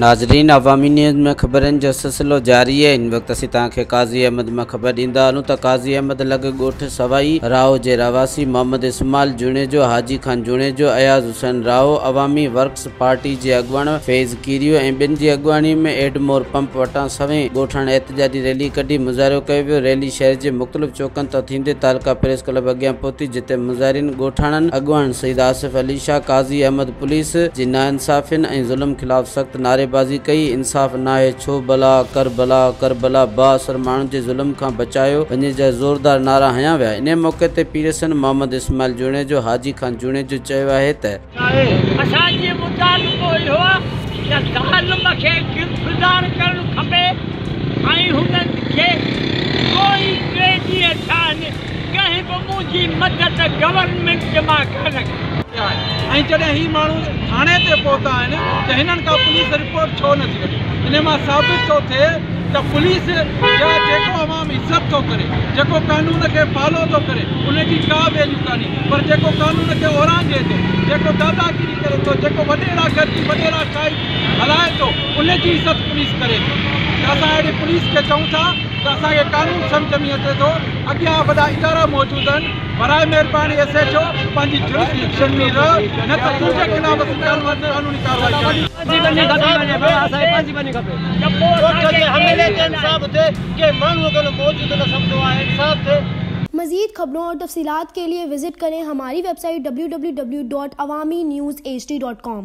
ناظرين عوامي نيوز ۾ خبرن جو سلسلو جاري آهي هن وقت اسين توهان کي قاضي احمد مان خبر ڏيندا هلون ته قاضي احمد لڳ ڳوٺ سوائي راهو جي رهواسي محمد اسماعيل جوڻيجو، حاجي خان جوڻيجو، اياز حسين راهو، عوامي ورڪس پارٽي جي اڳواڻ فيض ڪيريو ۽ ٻين جي اڳواڻي ۾ ايڊمور پمپ وٽان سوين ڳوٺاڻن احتجاجي ريلي ڪڍي مظاهرو ڪيو ويو ريلي شهر جي مختلف چوڪن تان ٿيندي تعلقه پريس ڪلب اڳيان پهتي جتي مظاهرين ڳوٺاڻن اڳواڻن سيد آصف علي شاهه، قاضي احمد پوليس جي ناانصافين ۽ ظلم خلاف سخت نعريبازي ڪئي، انصاف ناهي ڇو بلا، ڪربلا، ڪربلا، بااثر ماڻهن جي ظلم کان بچايو وڃي جا زوردار نعرا هنيا ويا، انهي موقعي تي پيرسن محمد اسماعيل جوڻيجو، حاجي خان جوڻيجو چيو آهي ته. اسان جي مطالبو اهو آهي ته ظالم کي گرفتار ڪرڻ کپي ۽ هنن کي ڪوئي ٽي ڏينهن ٿيا آهن ڪنهن به منهنجي مدد گورنمينٽ مان ڪانه ڪئي. آهي ۽ جڏهن هي ماڻهو ٿاڻي تي پهتا آهن ته هنن کان پوليس رپورٽ ڇو نه ٿي وٺي انهي مان ثابت ٿو ٿئي ته پوليس جا جيڪو عوام عزت ٿو ڪري جيڪو قانون کي فالو ٿو ڪري ان جي ڪا ويليو ڪانهي پر جيڪو قانون کي اورانگهي ٿو جيڪو داداگيري ڪري ٿو جيڪو وڏيرا گڏجي وڏيرا شاهي هلائي ٿو ان جي عزت پوليس ڪري ٿي ته اسان اهڙي پوليس کي چئون ٿا ته اسان کي قانون سمجهه ۾ اچي ٿو اڳيان وڏا ادارا موجود آهن برائي مهرباني ايس ايڇ او پنهنجي جرسڊڪشن ۾ رهه نه ته تنهنجي خلاف اسين قانوني ڪارروائي ڪنداسين. मज़ीद खबरों और तफसीलात के लिए विज़िट करें हमारी वेबसाइट www.awamiNewsHD.com।